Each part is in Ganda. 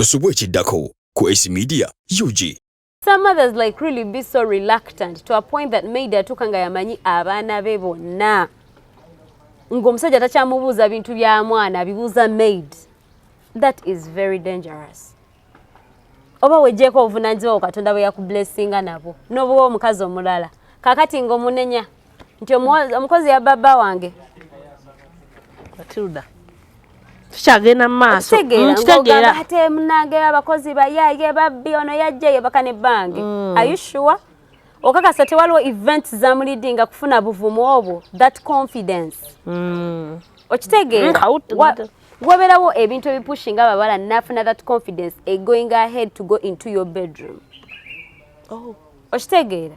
Tosubwa ekiddako ku Ace Media UG. Some mothers like really be so reluctant to a point that maid atuuka nga yamanyi abaana be bonna, ng'omusajja takyamubuuza bintu bya mwana, abibuuza maid. That is very dangerous. Oba wejjeeko obuvunaanyizibwa bwo Katonda bwe yakublessinga nabwo, n'obuwa omukazi omulala. Kaakati ng'omunenya nti omukozi ya baba wange. Matilda, tukyagenda mu maaso. Okitegeera? Nkitegeera. Ng'ogamba ate munange abakozi bayaaye, babbi, ono yajja yebaka nebbange. Are you sure? Okakasa tewaliwo events zamulidinga kufuna buvumu obwo, that confidence? Okitegeera? Wabeerawo ebintu ebipushinga abawala nafuna that confidence e going ahead to go into your bedroom. Oh. Okitegeera?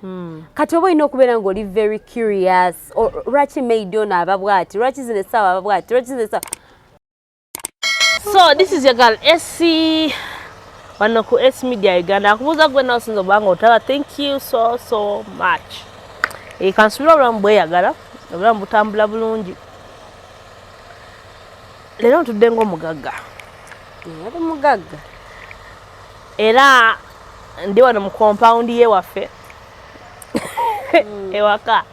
Kati oba olina okubeera ng'oli very curious. Lwaki maid ono aba bwati? Lwaki zino essaawa aba bwati? Lwaki zino essaawa? So this is your girl SC wano ku S Media Uganda. Akubuuza gwe nawe osinza obanga otaba, thank you so so much. Kansubira obulamu bweyagala, obulamu butambula bulungi. Leero ntudde ng'omugagga. Oli mugagga. Era ndi wano mu compound ye waffe ewaka,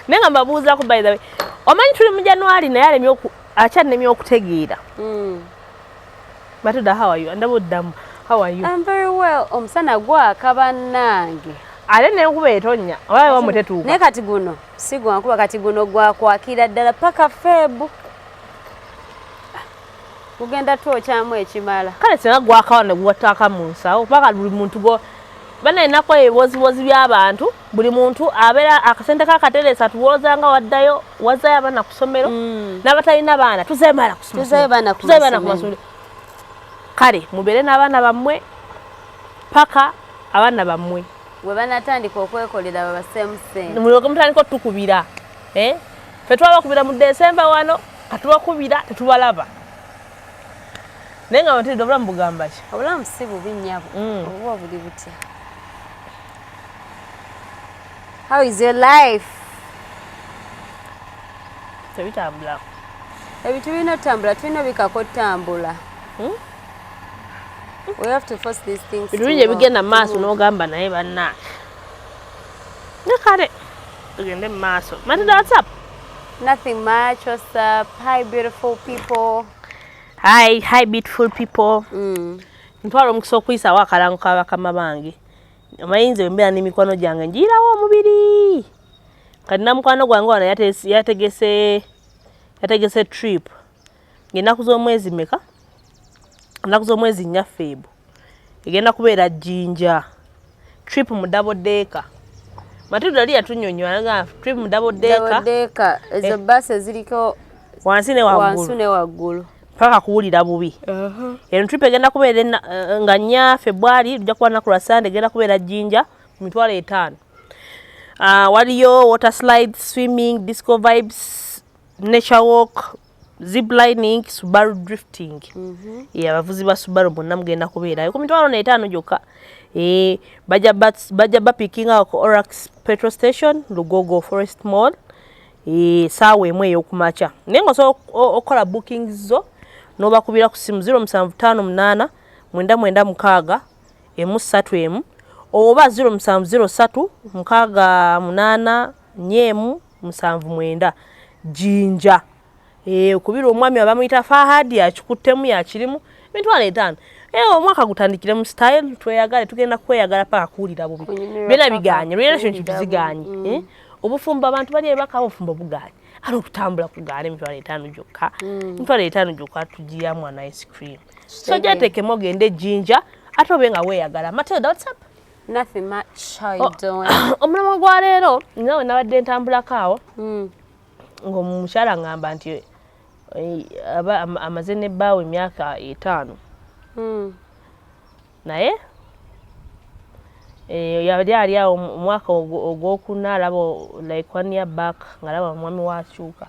naye nga mbabuuzaako. By the way, omanyi tuli mu January, naye alemye akyannemye okutegeera. Matilda, how are you? Ndaba oddamu, how are you? I'm very well. Omusana gwaka, bannange. Ate nenkuba etonnya, oba wamu tetuuka? Naye kati guno si gwankuba, kati guno gwakwakira ddala paka Feb. Gugenda twokyamu ekimala. Kale singa gwakawa ne guwataaka mu nsawo, paka buli muntu go bana enako ebibozibozi by'abantu, buli muntu abeera akasente kakateresa, tuwooza nga waddayo wazzayo abaana ku ssomero, n'abatalina baana tuzayo baana ku Tuzayo ssomero. baana ku Tuzayo baana ku masomero. masomero. Kale mubeere n'abaana bammwe paka abaana bammwe we banatandika okwekolera, babaseemu sente. Mulyoke mutandika otukubira. Eh? Ffe twabakubira mu Desemba wano, katubakubira tetubalaba. Naye nga Matilda, obulamu bugamba ki? Obulamu si bubi, nnyabo. Obuba buli butya? How is your life? Tebitambula. Ebintu birina otambula, tulina obikako otambula. We have to force these things. Bintu bingi ebigenda mu maaso n'ogamba naye bannange, ne kale tugende mu maaso. Matilda, what's up? Nothing much. What's up? Hi, beautiful people. Hi, hi, beautiful people. Ntwala omukisa okuyisawo akalango ka bakama bange. Omayinza embeera n'emikwano gyange njiyirawo omubiri. Kati na mukwano gwange wano yategese trip ng'ennaku z'omwezi meka? Ennaku z'omwezi 4 Feb, egenda kubeera Jjinja, trip mu double decker. Matilda ali yatunyonyola nga trip mu double decker. Decker ezo baasi eziriko wansi ne wansi waggulu ne waggulu. Paka kuwulira bubi. Eno trip egenda kubeera nga 4 February, lujja kuba lunaku lwa Sande, egenda kubeera Jjinja mu 50,000. Waliyo water slides, swimming, disco vibes, nature walk, ziplining, Subaru drifting. Yeah, abavuzi ba Subaru bonna mugenda kubeerayo ku 50,000 gyokka. Bajja bapikinga ku Orax petrol station, Lugogo Forest Mall, saawa 1 ey'okumakya. Naye nga osobola okukola bookings zo n'obakubira ku simu 0758 996 131 oba 0703 68 41 79. Jjinja. Okubira omwami abamuyita Fahadi, akikuttemu yakirimu 50,000. Omwaka gutandikire mu style, tweyagale, tugenda kweyagala paka kuwulira bubi. Kunyumirwa Byonna paka biganye, relationship kuwulira ziganye. bubi. Eh? Obufumbo abantu bali ebaka, obufumbo buganye, ate okutambula kugaana. 50,000 gyokka, 50,000 gyokka, tugiyamu an ice cream. So gyateekemu ogende Ejjinja ate obe nga weeyagala. Matilda, what's up? Nothing much. How you Oh. doing? Omulimu gwa leero, nawe nabadde ntambulako awo ng'omukyala ngamba nti amaze nebbaawe emyaka 5. Naye yali ali awo mu mwaka ogwokuna, alaba like one year back ng'alaba omwami wakyuka.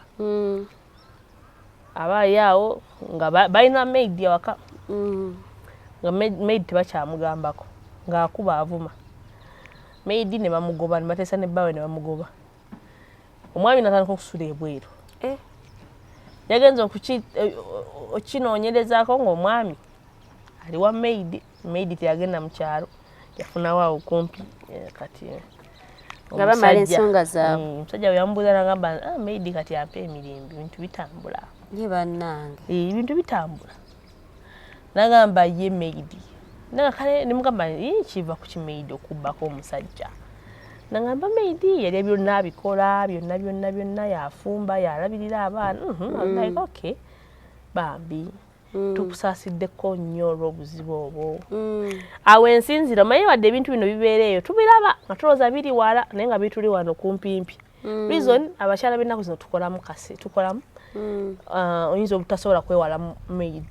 Aba ali awo nga balina maid awaka, nga maid tebakyamugambako, ng'akuba avuma maid, ne bamugoba, ne bateesa ne bbaawe ne bamugoba. Omwami natandika okusula ebweru. Eh. Yagenza okukinoonyerezaako ng'omwami Ali wa maid, maid teyagenda mu kyalo, yafunawo awo kumpi. Kati nga bamala ensonga zaabwe. Omusajja bwe yamubuuza nagamba, "Ah, maid kati ampa emirembe, ebintu bitambula." Ye bannange. Ebintu bitambula. Nagamba ye maid, naga kale nemugamba, "Kiva ku ki maid okubbako omusajja?" Nagamba maid yali byonna abikola, byonna byonna byonna, yafumba, yalabirira abaana. I'm like, okay, bambi, tukusaasiddeko nnyo olw'obuzibu obwo. Awo ensinziro maye wadde ebintu bino bibeera eyo, tubiraba nga tulowooza biri wala, naye nga bituli wano kumpimpi. Reason, abakyala b'ennaku zino tukolamu kasi tukolamu. Oyinza obutasobola kwewala maid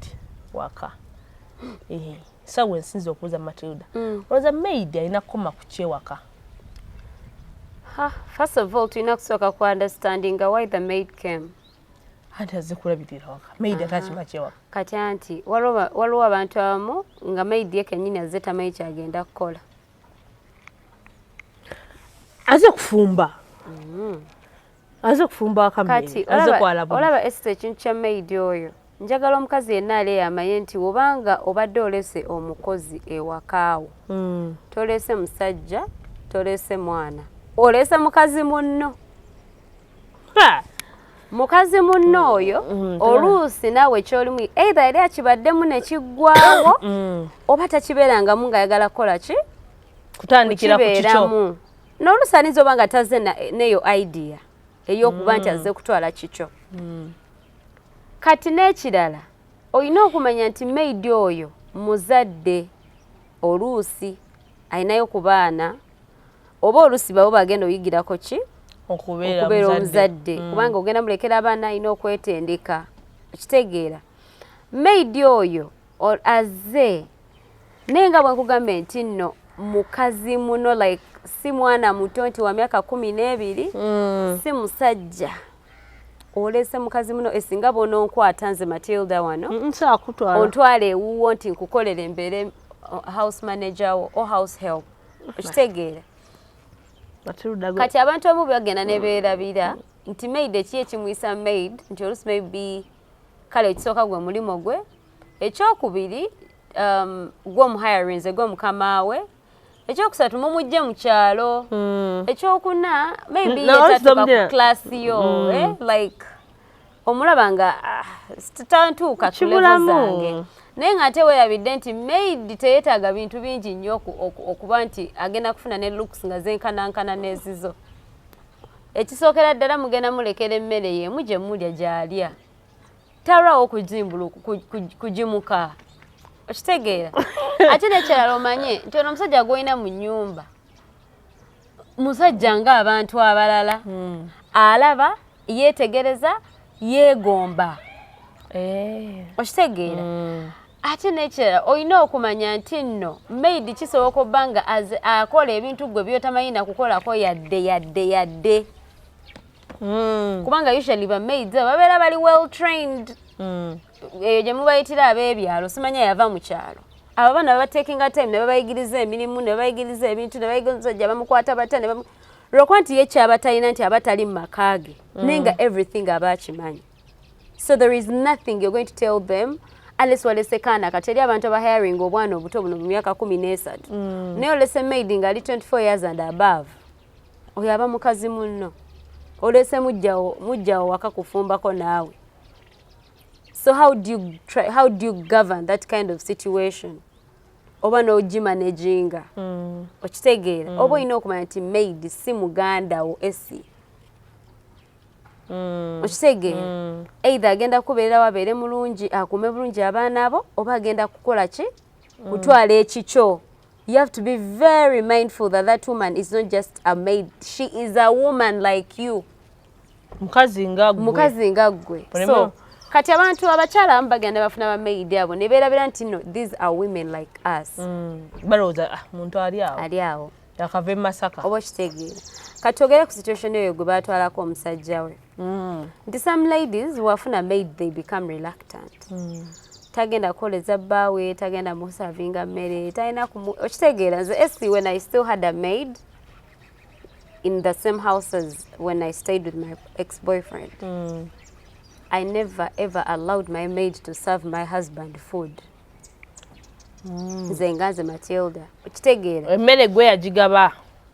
waka. Sawa ensinza okubuuza Matilda, olowooza maid alina kukoma ku kyewaka? First of all, tulina kusooka ku understanding why the maid came. Anti azze kulabirira waka, maid ate akima kyewaka. Kati anti waliwo abantu abamu nga maid ye kennyini azze tamanyi kyagenda kukola. Azze kufumba, azze kufumba waka. Kati azze kwala. Olaba Esther, ekintu kya maid oyo, njagala omukazi yenna ali amanye nti obanga obadde olese omukozi ewakaawo, tolese musajja, tolese mwana, olese mukazi munno. Mukazi munno oyo, oluusi naawe kyolimu either yali akibaddemu ne kiggwawo, oba takibeerangamu ng'ayagala kukola ki? Kutandikira ku kikyo. Kukibeeramu. N'oluusi ayinza oba nga tazze n'eyo idea ey'okuba nti azze kutwala kikyo. Kati n'ekirala, olina okumanya nti maid oyo muzadde, oluusi alinayo ku baana, oba oluusi babo bagenda oyigirako ki? Okubeera okubeera omuzadde. Omuzadde, kubanga ogenda mulekera abaana, alina okwetendeka. Okitegeera, maid oyo azze, naye nga bwe nkugambye nti nno mukazi muno, like si mwana muto nti wa myaka 12, si musajja, olese mukazi muno. Esinga bw'ononkwata nze Matilda wano, Nsobola kutwala. Ontwala ewuwo nti nkukolera embeere house manager wo o house help, okitegeera? Matilda Kati abantu abamu bagenda ne beerabira nti maid eki ekimuyisa maid, nti oluusi maybe kale ekisooka gwe mulimu gwe, ekyokubiri gwe omuhirinze, gwe mukama we, ekyokusatu mumugje mu kyalo, ekyokuna maybe No, ye tatuuka ku class yo, eh? Like omulaba nga tantuuka ku level Kibulamu. zange, naye ng'ate weerabidde nti maid teyeetaaga bintu bingi nnyo okuba nti agenda kufuna ne looks nga zenkanankana n'ezizo. Ekisookera ddala, mugenda mulekera emmere y'emu gye mulya gy'alya, talwawo kugimuka, okitegeera? Ate n'ekirala, omanye nti ono omusajja gw'olina mu nnyumba musajja ng'abantu abalala, alaba, yeetegereza, yeegomba. Okitegeera? Ate n'ekirala, olina okumanya nti nno maid kisoboka obba nga akola ebintu gwe byotamanyi nakukolako yadde yadde yadde, kubanga usually ba maids abo babeera bali well trained. Eyo gye mubayitira ab'ebyalo, simanya yava mu kyalo, abo abaana babatekinga time ne babayigiriza emirimu, ne babayigiriza ebintu, ne bayigiriza omusajja bamukwata batya, ne lwokuba nti ye kyaba talina nti aba tali mu maka ge, naye nga everything aba akimanyi. So there is nothing you're going to tell them unless walese kaana. Kati eri abantu abahiring obwana obuto buno mu myaka 13, naye olese maid ng'ali 24 years and above, oyo aba mukazi munno. Olese mujjawo waka kufumbako naawe. So how do you govern that kind of situation oba n'ogimanaginga? Okitegeera? Oba olina okumanya nti maid si muganda wo esi. Okitegeera? Either agenda kubeererawo abeere mulungi, akuume bulungi abaana abo, oba agenda kukola ki? Kutwala ekikyo. You have to be very mindful that that woman is not just a maid, she is a woman like you. Mukazi nga ggwe. Mukazi nga ggwe. So kati abantu abakyala abamu bagenda bafuna bamaid abo ne beerabira nti no, these are women like us. Balowooza, ah, muntu ali awo. Ali awo. Yakava e Masaka. Oba okitegeera? Kati twogere ku situation eyo gwe batwalako omusajja we, nti some ladies wafuna maid, they become reluctant. Tagenda kukoleza bbaawe, tagenda musavinga mmere, talina kumu. Okitegeera? Nze esi, when I still had a maid in the same house as when I stayed with my ex-boyfriend, I never ever allowed my maid to serve my husband food. Nze nga nze Matilda, okitegeera? Emmere gwe yagigaba.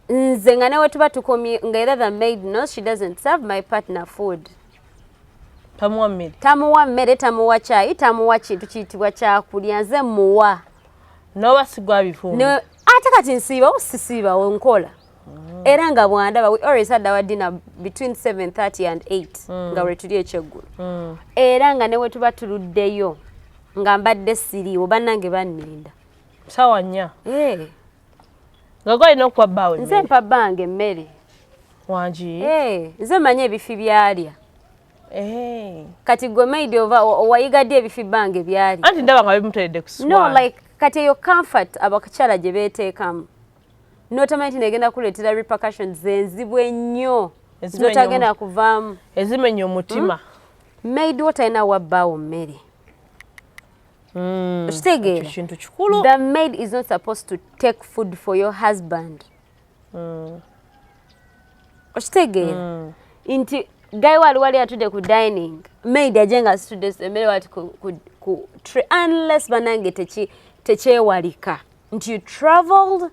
Nze nga newe tuba tukomye, nga era the maid knows she doesn't serve my partner food. Tamuwa mmere? Tamuwa mmere, tamuwa kyayi, tamuwa kintu kiyitibwa kyakulya. Nze muwa. Noba sigwa bifumbi. Ate kati nsiibawo, sisiibawo, nkola. Era nga bwandaba, we always had our dinner between 7:30 and 8, nga lwe tuli ekyeggulo. Era nga ne we tuba tuluddeyo, nga mbadde siriiwo, bannange banninda. Sawa 4? Eh. Nga gwalina okuwa bbaawe? Nze mpa bbange emmere. Wangi? Eh, nze manyi ebifi byalya. Eh. Kati gwe maid ova wayiga ddi ebifi bbange byalya? Anti ndaba nga bimuteredde ku No. suwaani. Like kati eyo comfort abakyala gye beeteekamu, notamanyi nti negenda kuleetera repercussions enzibu ennyo Ezimenya zotagenda kuvaamu. Ezimenya omutima. Maid wo talina wabbaawo mmere. Okitegeera? Ekyo kintu kikulu. The maid is not supposed to take food for your husband. Okitegeera nti guy wali wali atudde ku dining, maid aje nga asitudde emmere wati ku tray, unless banange tekyewalika nti you traveled.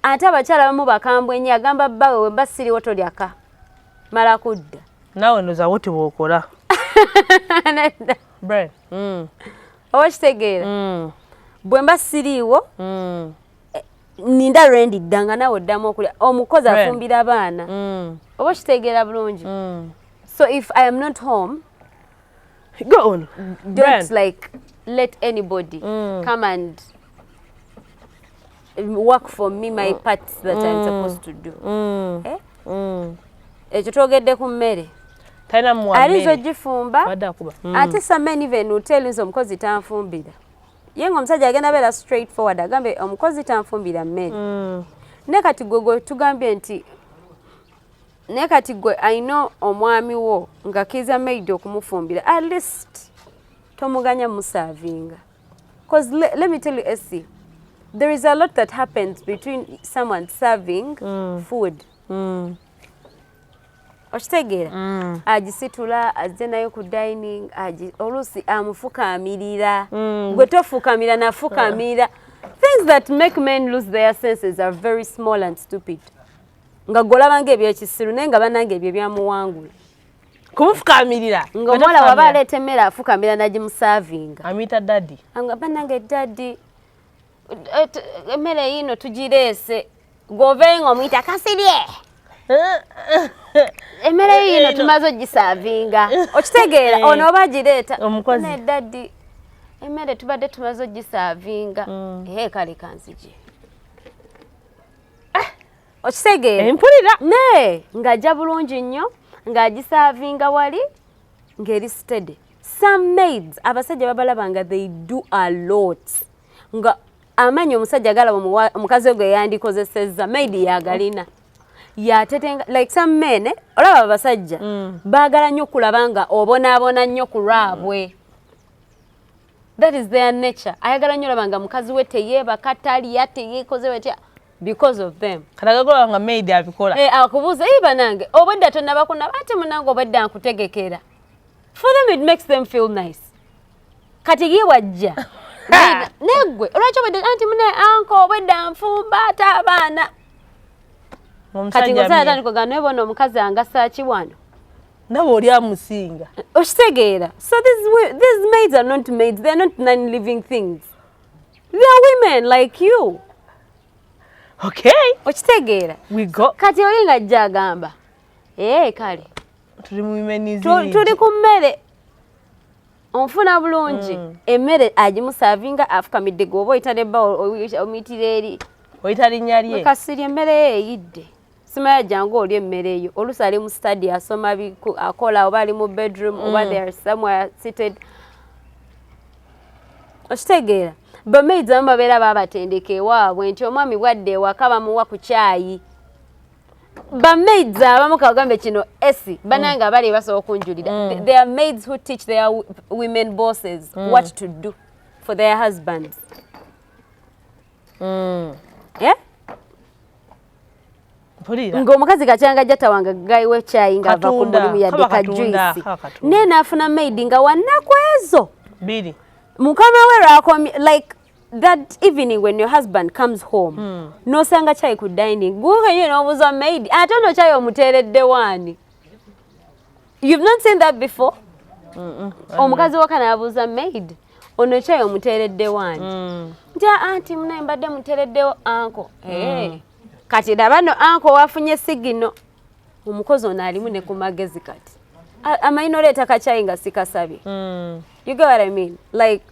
Ate abakyala bamu bakambwe ennyo, agamba bbawe, "We mba siriwo tolyaka, mala kudda." Naawe ndoza wo tebwokola. Nedda. Brian. Oba kitegeera, bwe mba siriiwo, ninda lwendidda nga naawe oddamu okulya. Omukozi afumbira abaana. Oba okitegeera bulungi? So if I am not home, Go on. don't Brian. like let anybody come and work for me my parts that I'm supposed to do. Eh? Ekyo twogedde ku mmere. Talina muwa Ayinza mmere. ogifumba. Badde akuba. Ate some men even will tell you nti omukozi tanfumbira. Ye nga omusajja agenda beera straight forward, agambe omukozi tanfumbira mmere. Naye kati gwe tugambye nti, naye kati gwe alina omwami wo nga kiza maid okumufumbira, at least tomuganya muservinga. Cause let me tell you, Essie, there is a lot that happens between someone serving food. Okitegeera? Agisitula azze nayo ku dining, oluusi amufukaamirira. Gwe tofukamira, nafukamira. Things that make men lose their senses are very small and stupid, nga gwolaba nga ebyekisiru, naye nga bannange ebyo byamuwangula. Kumufukamirira? Ng'omuwala waba aleeta emmere, afukamira nagimuservinga. Amuyita daddy. Nga bannange daddy, emmere yiino tugireese, gwoveyo nga omuyita kasirye, emmere yiino tumaze ogiservinga. Okitegeera? Ono oba agireeta Omukozi. ne daddy, emmere tubadde tumaze ogiservinga. Ehe, kale kanzije. Okitegeera? Empulira. Ne ng'ajja bulungi nnyo ng'agiservinga wali ng'eri steady. Some maids abasajja babalaba nga they do a lot, nga amaanyi omusajja galaba omukazi we gwe yandikozesezza, maid yagalina yatetenga. Like some men, eh, olaba abasajja baagala nnyo okulaba nga obonaabona nnyo ku lwabwe. That is their nature. Ayagala nnyo olaba nga mukazi we teyeebaka, talya, teyeekoze wetya because of them. Kati nga maid abikola. Eh, akubuuza, "Ei banange, obwedda tonnabakunaba?" Ate munange obwedda nkutegekera. For them it makes them feel nice. Kati ye wajja neggwe, olwaki obwedda anti mune anko obwedda nfumba ate abaana. Kati Omusajja ng'omusajja atandika ogamba, "Naye bona omukazi angasa ki wano?" Nawe oli amusinga. Okitegeera? So these maids are not maids, they are not non-living things, they are women like you. Okay. Okitegeera? We go. Kati oli ng'ajja agamba, "Ee kale." Tuli mu women's Tuli ku mmere. Onfuna bulungi? Emmere agimuservinga afukamidde, gwe oba oyita nebba omuyitira eri. Oyita linnya lye. Kasiri, emmere ye eyidde, simanya jangu oli emmere eyo. Oluusi ali mu study asoma, akola, oba ali mu bedroom, oba they are somewhere seated. Okitegeera? Bamaids abamu babeera babatendeka ewaabwe nti omwami bwadde ewaka bamuwa ku kyayi. Bamaids abamu, kagambe kino esi banange abali basobola okunjulira, there are maids who teach their women bosses what to do for their husbands. Yeah? Mpulira. Ng'omukazi kakyanga ajja tawanga guy we kyayi ng'ava ku Katunda, mulimu yadde kaba katunda, kajuice. Kaba katunda. Naye n'afuna maid nga wannaku ezo Biri. Mukama we lwakomye, like That evening when your husband comes home, nosanga chai ku dining, gukenye n'obuuza maid, ate ono chai omuteeredde waani? You've not seen that before? Omukazi waka n'abuuza maid, ono chai omuteeredde waani? Nti, "Anti munaye mbadde muteereddewo uncle." Hey. Kati laba no uncle wafunye signal, omukozi ono alimu ne ku magezi. Kati amanyi noleeta kacyayi nga sikasabye. You get what I mean? Like,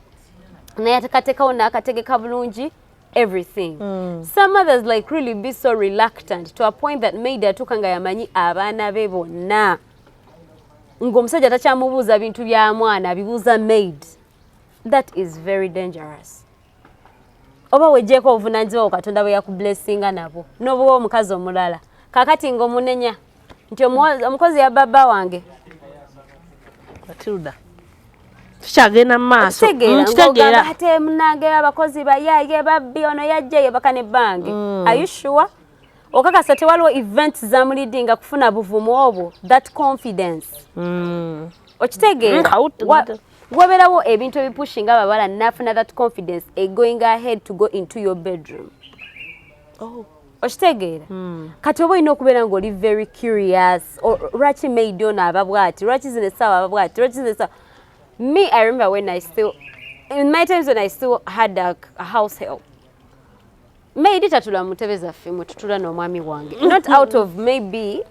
naye atekateekawo n'akategeka bulungi everything. Some others like really be so reluctant to a point that maid atuuka nga yamanyi abaana be bonna, ng'omusajja takyamubuuza bintu bya mwana, abibuuza maid. That is very dangerous. Oba weggyeko obuvunaanyizibwa bwo Katonda bwe yakublessinga nabwo, n'obuwa omukazi omulala. Kaakati ng'omunenya nti omukozi ya baba wange. Matilda, tukyagenda mu maaso. Kitegeera? Kitegeera. Ng'ogamba ate munange abakozi bayaaye babbi, ono yajja yebaka nebbange. Are you sure? Okakasa tewaliwo events zamuleadinga kufuna buvumu obwo, that confidence? Okitegeera? Wabeerawo ebintu ebipushinga abawala nafuna that confidence e going ahead to go into your bedroom. Oh. Okitegeera? Kati oba olina okubeera ng'oli very curious. Lwaki maid ono aba bwati? Lwaki zino essaawa aba bwati? Lwaki zino essaawa? Me, I remember when I still, in my times when I still had a house help, maid tatula mu ntebe zaffe mwe tutula n'omwami wange, not out of maybe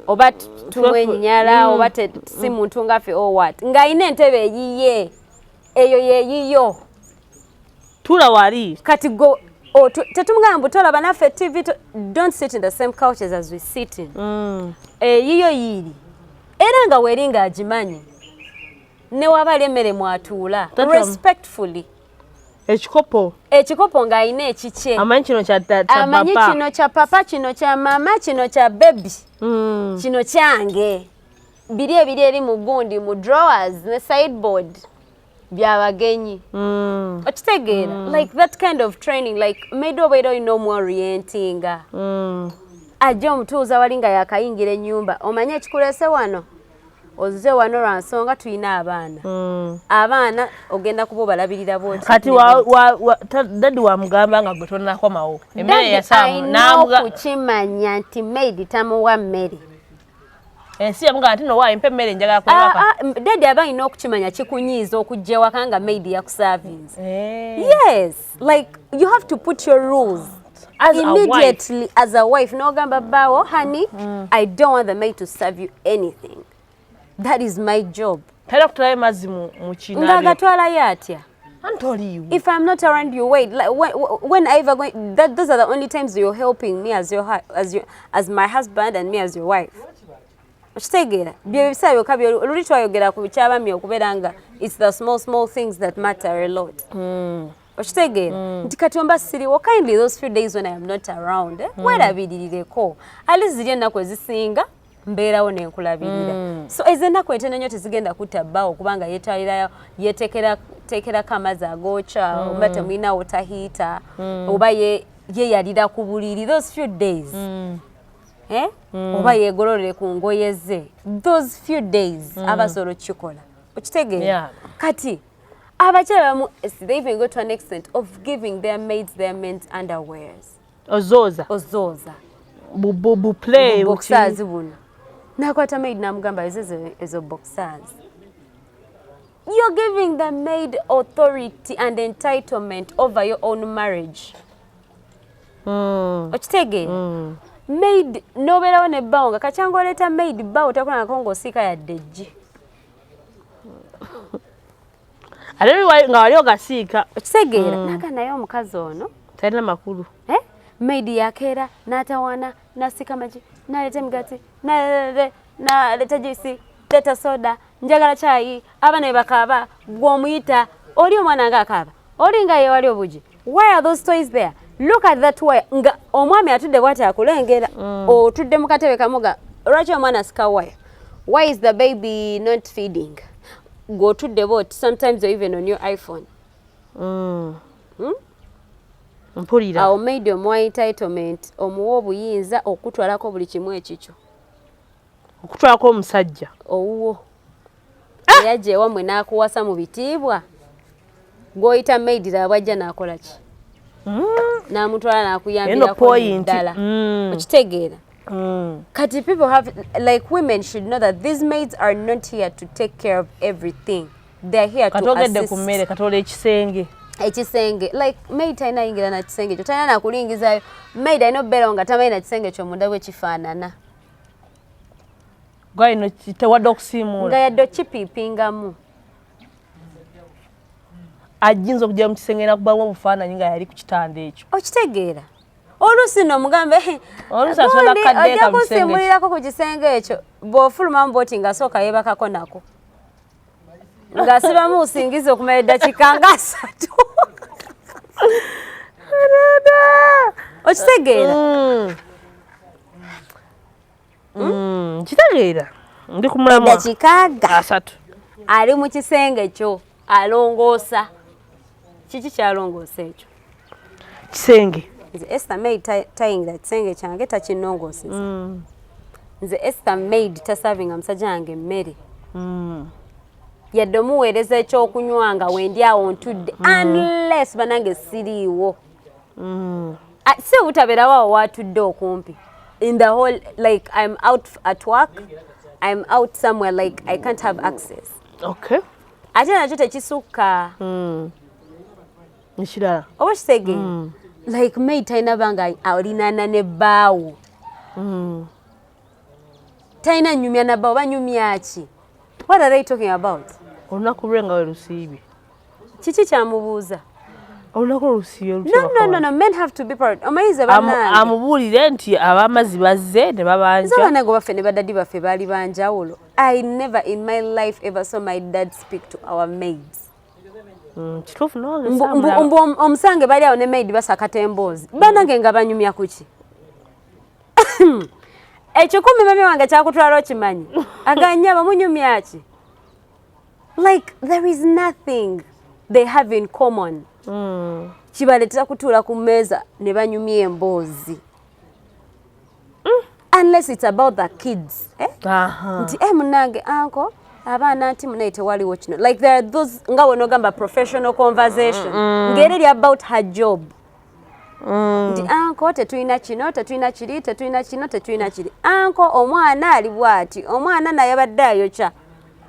oba tumwenyinyala oba si muntu ngaffe or what, ng'alina entebe eyiye, eyo yeyiyo. Tula wali. Kati go tetumugamba mbu tolaba naffe TV, don't sit in the same couches as we sit in. Eyiyo yiiri era nga weeri ng'agimanyi, ne waba ali emmere mwatuula respectfully. Ekikopo. Ekikopo ng'alina ekikye. Amanyi kino kya Amanyi papa. Kino kya papa, kino kya mama, kino kya baby, kino kyange. Biri ebiri eri mu gundi, mu drawers ne sideboard, byabagenyi. Okitegeera? Like that kind of training, like maid obeera olina omuorientinga. Ajja omutuuza wali nga yakayingira ennyumba, omanye ekikulese wano, ozze wano lwa nsonga tulina abaana. Abaana ogenda kuba obalabirira bwoti. Kati daddy wamugamba nga gwe tonakomawo emmere Alina okukimanya nti maid tamuwa mmere. Ensi yamugamba nti nowaayo mpa emmere, njagala kwebaka. Ah, ah, daddy aba alina okukimanya kikunyiiza okujja ewaka nga maid yakuservinze. Eh. Yes, like you have to put your rules As a immediately as a wife. Nogamba bawo, "Honey, I don't want the maid to serve you anything. That is my job." Talina kutwalayo mazzi mu kinabyo. Ng'agatwalayo atya? Anti oliiwo. If I'm not around you, wait, like when I ever going, that those are the only times you're helping me as your hu- as your as my husband and me as your wife. Okitegeera? Bye biseera byokka luli twayogera ku kyabami okubeera nga it's the small small things that matter a lot. Okitegeera nti kati omba siriwo, kindly those few days when I am not around, eh, weerabirireko. Ali ziri ennaku ezisinga mbeerawo nenkulabirira. So ezo ennaku entono nnyo tezigenda kutta bbaawo kubanga yeetwalirayo, yeetekerako amazzi agookya, oba temulina water heater, oba yeeyalira ku buliri those few days, eh? Oba yeegololere ku ngoye ze those few days, abasobola okukikola. Okitegeera? Yeah. Kati abakyala bamu, they even go to an extent of giving their maids their men's underwears. Ozooza. Ozooza. Bu play. Boxers buno, nakwata maid namugamba, ezo boxers." You're giving the maid authority and entitlement over your own marriage. Okitegeera? Maid nobeerawo ne bbaawo nga kacyanga oleeta maid, bbaawo takolanako ng'osiika yadde eggi. Ate nga wali ogasiika. Okitegeera? Naga naye omukazi ono Talina makulu. Eh? Maid yakeera n'atawaana n'asiika amagi, n'aleeta emigaati, n'aleeta juice, leeta soda, njagala kyayi, abaana be bakaaba, gw'omuyita oli omwana nga akaaba, oli nga yewali obugi. Why are those toys there? Look at that wire. Nga omwami atudde bwati akulengera, otudde mu katebe kamuga, lwaki omwana asika wire? Why is the baby not feeding? Gw'otudde bwoti, sometimes you're even on your iPhone. Hmm? Mpulira. Awo maid omuwa entitlement, omuwa obuyinza okutwalako buli kimu ekikyo. Okutwalako omusajja. Owuwo eyajja ewammwe n'akuwasa mu bitiibwa. Gw'oyita maid ddala bwajja n'akola ki? N'amutwala Eno n'akuyambirako point. ddala. Okitegeera? Kati people have, like, women should know that these maids are not here to take care of everything. They're here to Katogedde ku assist. mmere, katola ekisenge. Ekisenge, like, maid talina yingira na kisenge kyo, talina nakulingizayo. Maid alina okubeerawo nga tamanyi na kisenge kyo munda bwe kifaanana. Gwalino tewadde Nga okusiimuula. Yadde okipiipingamu. Ajinza okujja mu kisenge nakubamu obufaananyi nga yali ku kitanda ekyo. Okitegeera? Oluusi nno omugambe, Oluusi asobola "Gundi, kukaddeeka ojja mu kisenge ekyo." kusimulirako ku kisenge ekyo. Bw'ofulumamu bwoti ng'asooka yeebakako nako ng'asibamu busingizi okumala eddakiika nga 30. Okitegeera? Kitegeera, ndi ku mulamwa. Eddakiika ga 30. Ali mu kisenge kyo alongoosa. Kiki kyalongoosa ekyo? Kisenge. Nze Esther maid tayingira kisenge kyange, takinongooseza. Nze Esther maid tasavinga musajja wange emmere, yadde omuweereza ekyokunywa nga wendi awo ntudde, unless banange siriiwo. Ah, si obutabeerawo awo watudde okumpi in the whole, like, I'm out at work, I'm out somewhere, like, I can't have access. Ate nakyo tekisukka. Ekirala. Oba kitegeera? Like, maid talina banga alinaana ne bbaawo, talina nyumya na bbaawo. Banyumya ki? What are they talking about? Olunaku lwe nga we lusiibye. Kiki kyamubuuza? Olunaku olusiibye lutya? No, men have to be part. Omayize bannange. Amubuulire nti ab'amazzi bazze ne Nze babanja. Bannange baffe ne badaddi baffe baali banjawulo. I never in my life ever saw my dad speak to our maids. Kituufu nange saamulaba. Mbu omusange bali awo ne maid basakata emboozi. Bannange nga banyumya ku ki? 1,000 mami wange kyakutwala okimanyi aganya bamunyumya ki? Like, there is nothing they have in common kibaleetera kutuula ku mmeeza ne banyumya emboozi, unless it's about the kids, eh? Nti eh, munange uncle, abaana nti munaye tewaliwo kino. Like, there are those nga wenogamba professional conversation ng'era eri about her job, nti uncle tetulina kino, tetulina kiri, tetulina kino, tetulina kiri, uncle omwana ali bwati, omwana naye abadde ayokya,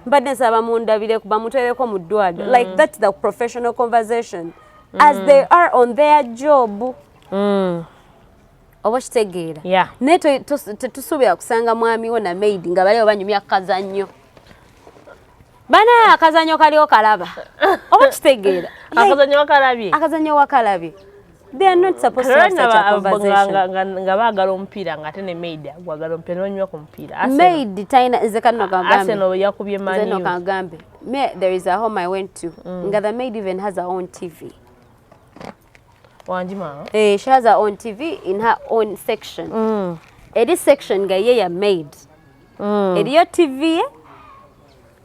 mbadde nsaba mundabire bamutwereko mu ddwaliro. Like, that's the professional conversation as they are on their job. Oba kitegeera? Yeah. Naye tetusuubira kusanga mwami wo na maid nga baliwo banyumya kazannyo. Bana akazannyo kaliwo kalaba. Oba kitegeera? Like, Akazannyo wakalabye. Akazannyo wakalabye. They are not supposed to have such a conversation. Nga baagala omupiira ng'ate ne maid gwagala omupiira ne banywa ku mupiira. Maid talina, nze kano kagambe. Arsenal yakubye Nze Man no U. kagambe. Me, there is a home I went to nga the maid even has her own TV. Wangi maama. Eh, she has her own TV in her own section. Eri section nga ye ya maid. Eriyo TV ye,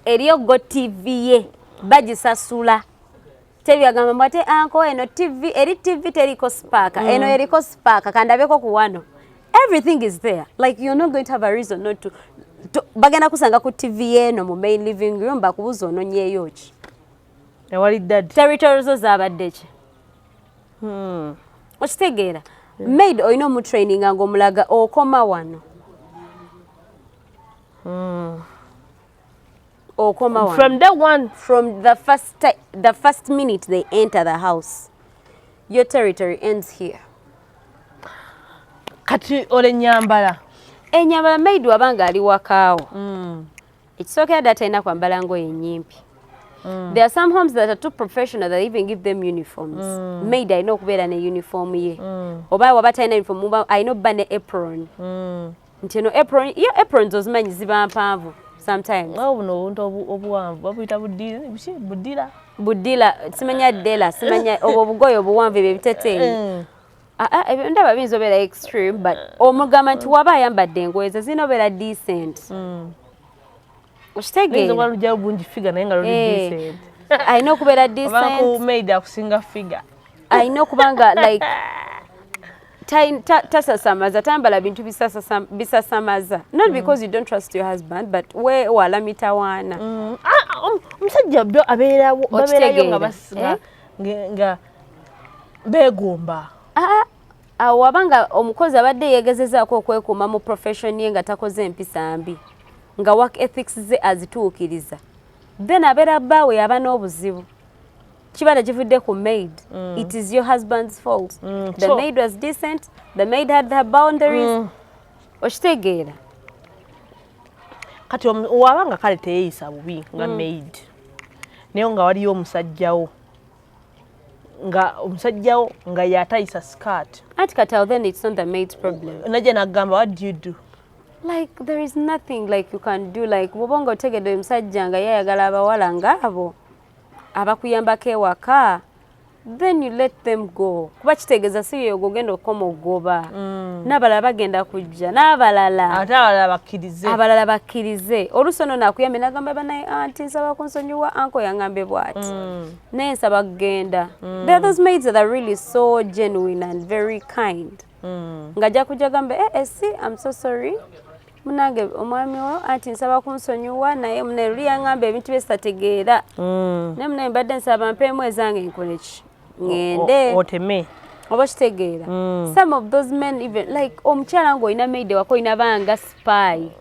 eriyo go TV ye, bagisasula. Tebyagamba mbu ate uncle eno TV, eri TV teriko spark, eno eriko spark, kandabeko ku wano. Everything is there. Like, you're not going to have a reason not to bagenda kusanga ku TV eno mu main living room bakubuza ononyeeyo ki. Ewali daddy. Territory zo zabadde ki? Okitegeera? Maid olina omutraininga ng'omulaga okoma wano, okoma wano. From day one. From the first minute they enter the house, your territory ends here. Kati ole nyambala. Enyambala, maid wabanga ali wakaawo, ekisookera ddala talina kwambala ngoye nnyimpi. There are some homes that are too professional that even give them uniforms. Maid alina okubeera ne uniform ye, oba waba talina uniform alina obba ne apron, nti eno apron yo, aprons ozimanyi ziba mpanvu sometimes. Awo buno obuntu obuwanvu babuyita budira, buki budira. Budila, simanya dela, simanya obwo obugoye obuwanvu, ebyo ebiteteeyi. Ah, ah, ebyo ndaba biyinza obeera extreme, but omugamba nti waba ayambadde engoye ze zirina obeera decent. Luyinza okuba Okitegeera? lujjayo bungi figure naye nga luli Eh. decent. Alina okubeera Oba ku decent. maid akusinga figure. Alina okuba nga, like, tasasamaza, tambala bintu bisasamaza, not because you don't trust your husband, but weewala mitawaana. Ah, omusajja byo abeerawo, babeerayo nga Okitegeera, eh? Nga beegomba. Ah, awo wabanga omukozi abadde yeegezezaako okwekuuma mu profession ye nga takoze empisa mbi, nga work ethics ze azituukiriza, then abeera bbaawe yaba n'obuzibu. Kiba tekivudde ku maid. It is your husband's fault. The maid was decent, the maid had her boundaries. Okitegeera? Kati waba nga kale teyeeyisa bubi nga maid, naye nga waliyo omusajjawo, nga omusajjawo nga yatayisa skirt. Anti kati awo then it's not the maid's problem. Najja nagamba, what do you do? Like, there is nothing like you can do. Like, bw'oba nga otegedde omusajja nga yayagala abawala ngaabo abakuyambako ewaka, then you let them go, kuba kitegeeza si yeyo gogenda okukoma okugoba. N'abalala bagenda kujja n'abalala. Ate abalala bakkirize. Abalala bakkirize. Oluusi ono naakuyambe nagamba, banaye anti nsaba kunsonyiwa, uncle yaŋŋambe bw'ati, naye nsaba kugenda. There are those maids that are really so genuine and very kind, ng'ajja kujja gambe, eh, eh, si I'm so sorry munange, omwami wo anti nsaba kunsonyiwa, naye mune luli yaŋŋamba ebintu bye sitategeera, naye munaye mbadde nsaba mpeemu ezange nkole ki, ŋŋende. Oteme. Oba kitegeera? Some of those men even, like, omukyala ng'olina maid wako, olina banga spy.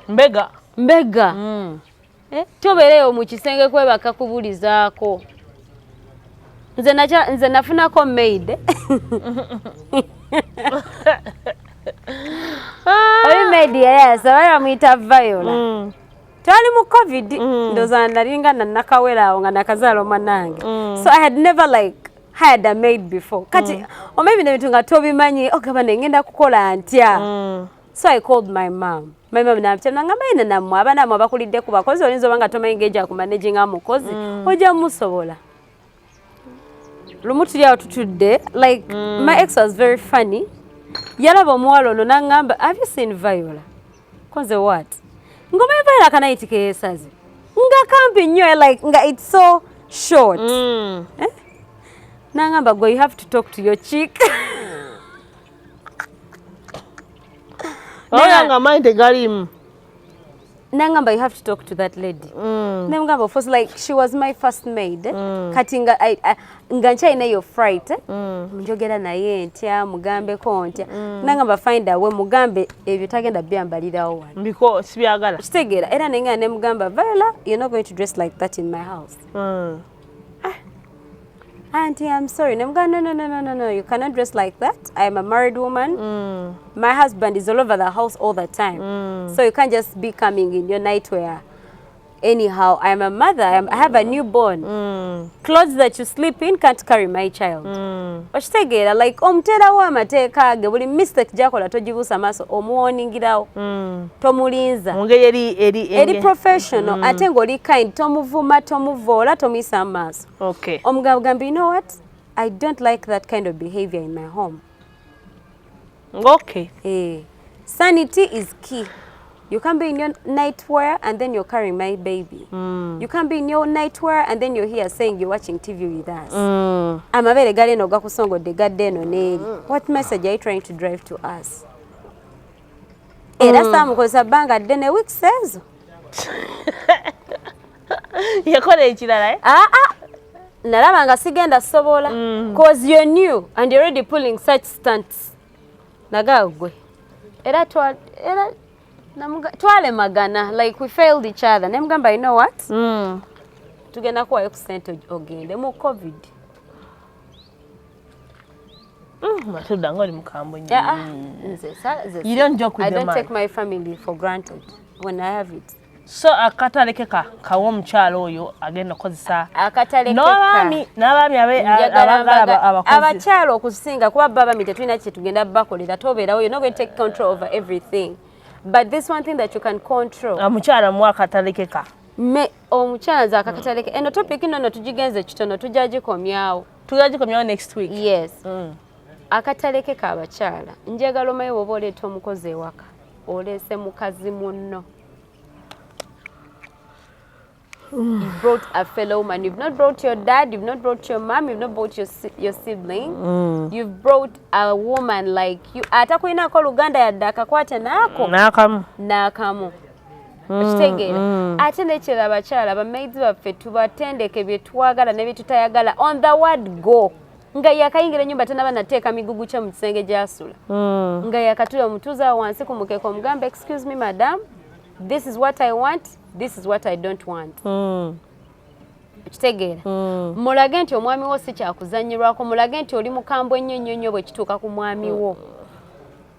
Mbega. Mbega. Eh, tobeereyo mu kisenge kwebaka kubulizaako. Nze nafunako maid. Oyo maid yali asaba, bamuyita Viola. Twali mu COVID, ndowooza nalinga nanakawera awo nga nakazaala omwanange. So I had never like hired a maid before. Kati omanyi bino ebintu nga tobimanyi, ogamba nengenda kukola ntya? So I called my mom. My mom nampita nangamba, ine nammwe abaana mmwe abakulidde ku bakozi, oyinza oba nga tomanyi ngeri gya kumanaginga mukozi, ojja musobola. Lumu tuli awo tutudde, like, my ex was very funny. Yalaba omuwala ono n'aŋŋamba, "Have you seen Viola?" Konze, "What?" Ng'omanyi Viola akanight keyeesaze nga kampi nnyo, like nga it's so short. Eh? N'aŋŋamba, "Gwe, you have to talk to your chick." Oya nga amaanyi tegaliimu. Nangamba, "You have to talk to that lady." Nemugamba, of course, like, she was my first maid. Kati nga, nga nkyalina eyo fright, eh? Njogera naye ntya, mugambeko ntya? Nangamba, "Find a way, mugambe ebyo tagenda byambalirawo wano." Mbiko sibyagala. Kitegeera? Era nenga nemugamba, "Viola, you're not going to dress like that in my house." "Auntie, I'm sorry." Nemugamba, "No, no, no, no, no, no, you cannot dress like that. I am a married woman. My husband is all over the house all the time. So you can't just be coming in your nightwear. Anyhow, I am a mother. I have a newborn. Clothes that you sleep in can't carry my child." Okitegeera? Like, omuteerawo amateeka ge. Buli mistake gy'akola togibuusa maaso, omuwoningirawo. Tomulinza. Mu ngeri eri Eri professional, ate ng'oli kind, tomuvuma, tomuvoola, tomuyisa mu maaso. Omugamba gamba, "You know what? I don't like that kind of behavior in my home." Eh, sanity is key. You can't be in your nightwear and then you're carrying my baby. You can't be in your nightwear and then you're here saying you're watching TV with us. Amabeere gali eno gakusongodde gadde eno n'eri. What message are you trying to drive to us? Era saamukozesa bbanga ddene, weeks ezo. Yakola ekirala, eh? Ah, ah. Nalaba nga sigenda sobola. 'Cause you're new and you're already pulling such stunts. Nagaa gwe. Era twalemagana, like, we failed each other. Nemugamba, "You know what? Tugenda kuwayo ku ssente ogende," mu COVID. Matilda nga oli mukambwe nnyo. Yeah, ah, nze You don't joke with I the don't man. take my family for granted when I have it. So akatalekeka kawa omukyalo oyo agenda okukozesa Akatalekeka. N'abaami Njagala abaagala abakozi. Abakyala okusinga, kuba bo abaami tetulina kye tugenda bakolera. Tobeerawo, you're not going to take control over everything, but this one thing that you can control. Omukyala muwa akatalekeka. Me omukyala nze akakataleke. Eno topic nno tugigenze kitono, tujja gikomyawo. Tujja gikomyawo next week. Yes. Akatalekeka abakyala, njagala omanyi bw'oba oleeta omukozi ewaka, oleese mukazi munno. You brought a fellow woman. You've not brought your dad, you've not brought your mom, you've not brought your sibling. You've brought a woman like you, atakulinako luganda yadde akakwate naako n'akamu. N'akamu. Okitegeera? Ate nekirala, abakyala, bamaids baffe tubatendeke bye twagala ne bye tutayagala on the word go. Nga yakayingira ennyumba, tanaba nateeka migugu kye mu kisenge gy'asula, nga yakatula, omutuuza awo wansi ku mukeeka, omugamba, "Excuse me madam, this is what I want, this is what I don't want." Okitegeera? Mulage nti omwami wo si kyakuzanyirwako, mulage nti oli mukambwe ennyo nnyo nnyo bwe kituuka ku mwami wo,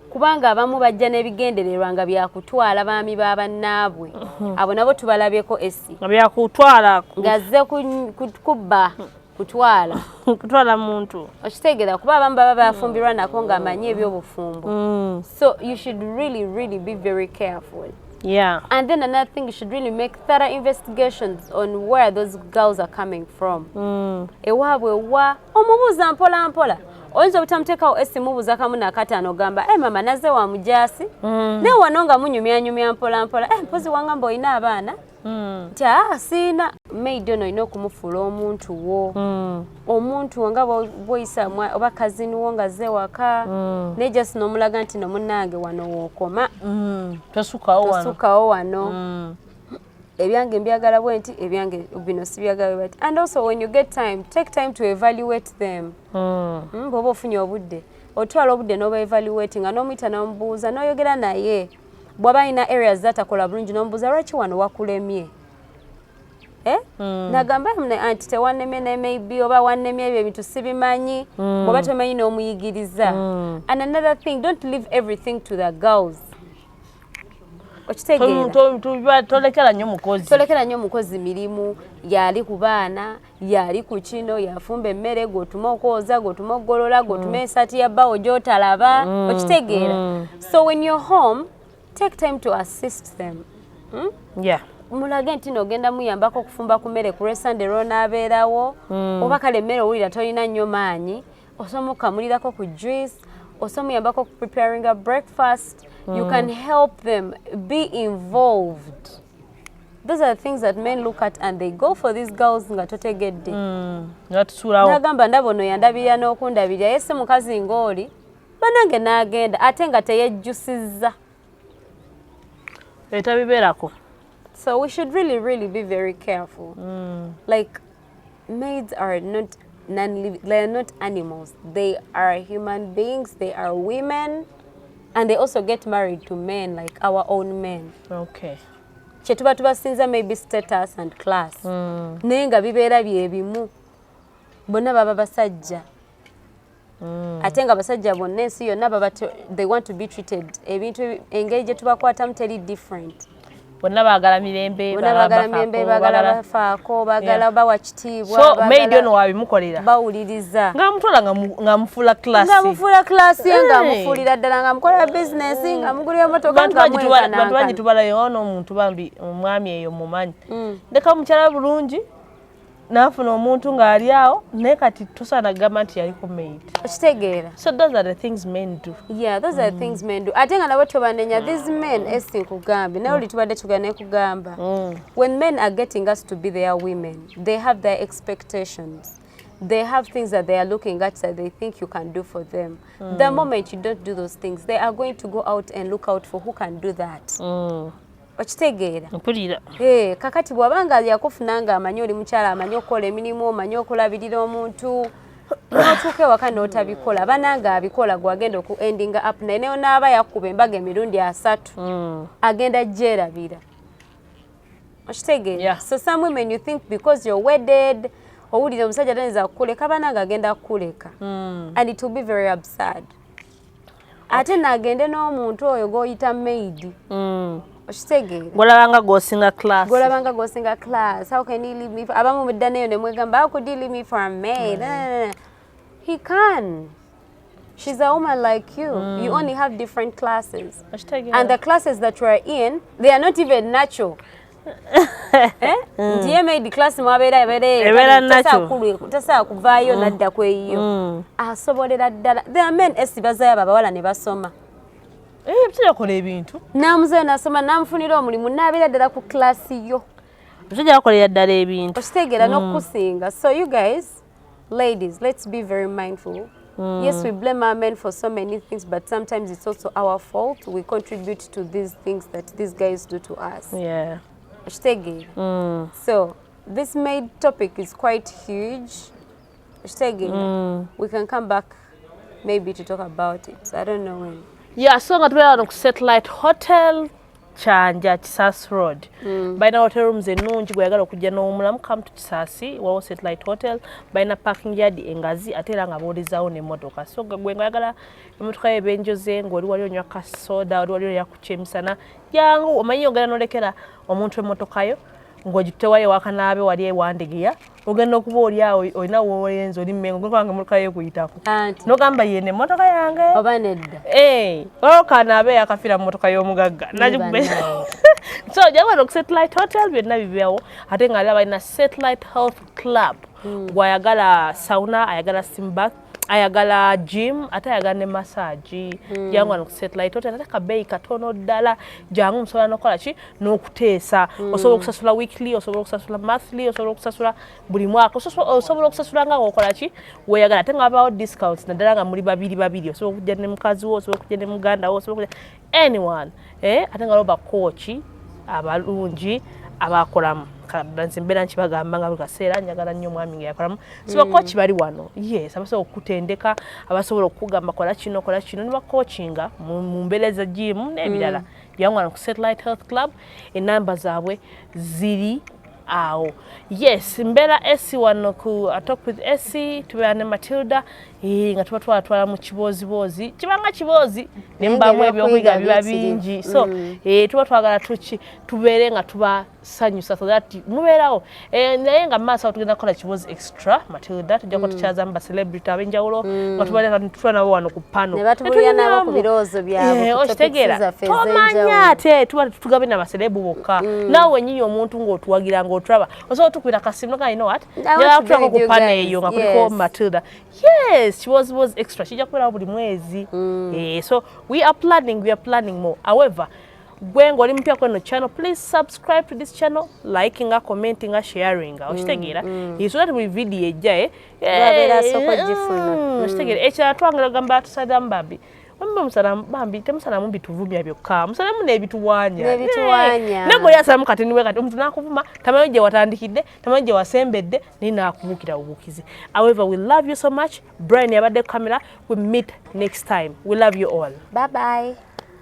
kubanga abamu bajja n'ebigendererwa nga byakutwala baami ba bannaabwe. Abo nabo tubalabyeko esi. Nga byakutwala. Ng'azze kubba, kutwala. Kutwala muntu. Okitegeera? Kuba abamu baba bafumbirwa nako ng'amanyi ebyobufumbo. So you should really really be very careful. And then another thing, you should really make thorough investigations on where those girls are coming from. Ewaabwe wa, omubuuza mpola mpola. Oyinza obutamuteekawo esi, mubuuza kamu nakataano, ogamba, "E mama, nazze wa mujaasi." Naye wano nga munyumyanyumya mpola mpola, "Eh, mpozi wangamba olina abaana?" Nti, "Aa, siina." Maid ono olina okumufuula omuntu wo, omuntu wo nga bw'oyisa oba cousin wo nga azze waka, naye just n'omulaga nti no munnange, wano wookoma. Tosukawo wano. Tosukawo wano. Ebyange mbyagala bwe nti, ebyange bino sibyagala bwe bati. And also, when you get time, take time to evaluate them. Bw'oba ofunye obudde, otwala obudde n'oba evaluate, nga n'omuyita n'omubuuza, n'oyogera naye. Bw'aba alina areas zatakola bulungi, n'omubuuza, "Lwaki wano wakulemye?" Eh? Nagamba anti tewannemye, ne maybe oba wannemye ebyo ebintu sibimanyi. Bw'oba tomanyi, n'omuyigiriza. And another thing, don't leave everything to the girls. Okitegeera? Tolekera nnyo mukozi. Tolekera nnyo omukozi mirimu. Yali ku baana, yali ku kino, yafumba emmere, gwotuma okwoza, gwotuma okugolola, gwotuma ensaati ya bbawo gy'otalaba. Okitegeera? So when you're home, take time to assist them. Yeah. Mulage nti nogenda muyambako okufumba ku mmere ku lwesande lwonaabeerawo, oba kale emmere owulira tolina nnyo maanyi, osobola okamulirako ku juice, osobola muyambako ku preparing a breakfast. You can help them be involved. Those are the things that men look at and they go for these girls nga totegedde. Nga tusuulawo. Nagamba, "Ndaba ono yandabirira n'okundabirira, ye si mukazi ng'oli banange," n'agenda ate nga teyejjusizza. Etabibeerako. So we should really, really be very careful. Like, maids are not non they are not animals. They are human beings. They are women, and they also get married to men like our own men. Kye tuba tubasinza maybe status and class, naye nga bibeera bye bimu, bonna baba basajja. Ate nga abasajja bonna ensi yonna baba they want to be treated ebintu engeri gye tubakwatamu teri different. Bonna baagala mirembe. Bonna baagala mirembe, baagala bafaako, baagala bawa kitiibwa. So maid ono wabimukolera. Bawuliriza. Ng'amutwala ng'amufuula class. Ng'amufuula class ye, ng'amufuulira ddala, ng'amukolera bizinesi, ng'amugulira emotoka. Bantu bangi bantu bangi Ng'amwenkanankana. Tubalayo ono omuntu bambi, omwami eyo mumanyi, ndeka mukyala bulungi n'afuna omuntu ng'ali awo, naye kati tosaana kugamba nti yali ku maid. Okitegeera? So those are the things men do. Yeah, those are the things men do. Ate nga nabo tobanenya. These men, esi nkugambye naye oli tubadde tugenda nekugamba, when men are getting us to be their women, they have their expectations, they have things that they are looking at that they think you can do for them. The moment you don't do those things, they are going to go out and look out for who can do that. Okitegeera? Mpulira. Eh, kakati bw'abanga yakufuna nga amanyi oli mukyala amanyi okukola emirimu, omanyi okulabirira omuntu, n'otuuka ewaka n'otabikola, bananga abikola, gwagenda oku endinga up naye. Naye onaaba yakuba embaga emirundi 30, agenda gyerabira. Okitegeera? Yeah. So some women, you think because you're wedded, owulira omusajja tayinza kukuleka, bananga agenda kukuleka, and it will be very absurd. Ate naagende n'omuntu oyo gw'oyita maid. Okitegeera? Golabanga gwosinga class. Golabanga gwosinga class. "How can he leave me for-" Abamu mudda neyo ne mwegamba, "How could he leave me for a maid?" No, no, no. He can. She's a woman like you. You only have different classes. Okitegeera? And the classes that you are in, they are not even natural. Eh? Nti ye maid class mwabeera ebeera Ebeera natural. Tasobola kuvaayo nadda ku eyiyo. Asobolera ddala. There are men esi bazayo abo abawala ne basoma. Eh, omusajja akola ebintu. N'amuzayo n'asoma, n'amufunira omulimu, n'abeera ddala ku class yo. Omusajja akolera ddala ebintu. Okitegeera? N'okukusinga. So you guys, ladies, let's be very mindful. Yes, we blame our men for so many things, but sometimes it's also our fault. We contribute to these things that these guys do to us. Okitegeera? So this maid topic is quite huge. Okitegeera? We can come back maybe to talk about it. I don't know when. Yeah, so nga tubeera wano ku Satellite Hotel, Kyanja, Kisaasi Road. Balina hotel rooms ennungi. Gweyagala okujja n'owumulamu, come to Kisaasi, waliwo Satellite Hotel. Balina parking yard engazi, ate era nga boolezaawo n'emmotoka. So gwe nga oyagala emmotoka yo ebenjoze, ng'oli wali onywa kasoda, oli wali olya ku kyemisana, jangu. Omanyi ogenda n'olekera omuntu emmotoka yo ng'ogitewayo ewakanaabe wali ewandegeya, ogenda okuba oli awo olina wowenza oli Mmengo, ogenda emmotoka yo ekuyitako Anti n'ogamba, "Yene emmotoka yange oba nedda?" Waliwo kanaabe yakafiira mu motoka y'omugagga. Bannange. So jangu wano ku Satellite Hotel, byonna bibeewo. Ate nga alaba balina Satellite Health Club. Gwayagala sauna, ayagala steam bath, ayagala gym, ate ayagala ne massage, jangu wano ku Satellite Hotel. Ate kabeeyi katono ddala. Jangu, musobola nokukola ki n'okuteesa. Osobola okusasula weekly, osobola okusasula monthly, osobola okusasula buli mwaka, osobola okusasula nga wokola ki weeyagala. Ate nga wabaawo discounts, naddala nga muli babiri babiri. Osobola okujja ne mukazi wo, osobola okujja ne muganda wo, osobola okujja anyone. Ate nga waliwo bakochi abalungi abakolamu. Nze mbeera nkibagamba nga buli kaseera, njagala nnyo omwami nga yakolamu. So bakochi bali wano, yes, abasobola okukutendeka, abasobola okukugamba kola kino, kola kino, ne bakoachinga mu mbeera za gym n'ebirala. Jangu wano ku Satellite Health Club, enamba zaabwe ziri awo. Yes, mbeera Esi wano ku Talk with Esi. Tubeera ne Matilda, nga tuba twatwala mu kibooziboozi, kibanga kiboozi ne mubaamu ebyokuyiga biba bingi. So tuba twagala tuki tubeere nga tubasanyusa, so that mubeerawo. Naye nga maaso awo tugenda kukola kiboozi extra. Matilda, tujja kuba tukyazamu ba celebrity ab'enjawulo nga tubaleka tuba nabo wano ku pano. Ne batubuulira nabo ku birowoozo byabwe ku topics Okitegeera? zaffe Tomanya ez'enjawulo. Ate tuba tugabe na ba celeb bokka. Naawe wennyini omuntu ng'otuwagira ng'otulaba, osobola otukubira kasimu noga, "You know what, njagala kutulako ku pano eyo nga kuliko Matilda." Yes, kibozibozi extra kijja kubeerawo buli mwezi. So we are planning more. However, gwe ng'oli mupya kweno channel, please subscribe to this channel, likinga, commentinga, sharinga. Okitegeera? So that buli video ejja Lwabeera asooka ogifuna. Okitegeera? Ekirala twangala gamba tusadamu bambi, wemba musalamu bambi, temusalamu bituvumya byokka, musalamu n'ebituwaanya. N'ebituwaanya. Naye gwe asalamu kati niwe kati omuntu n'akuvuma, tamanyi gye watandikidde, tamanyi gye wasembedde, naye n'akubuukira bubuukizi. However, we love you so much. Brian yabadde camera. We meet next time. We love you all. Bye bye.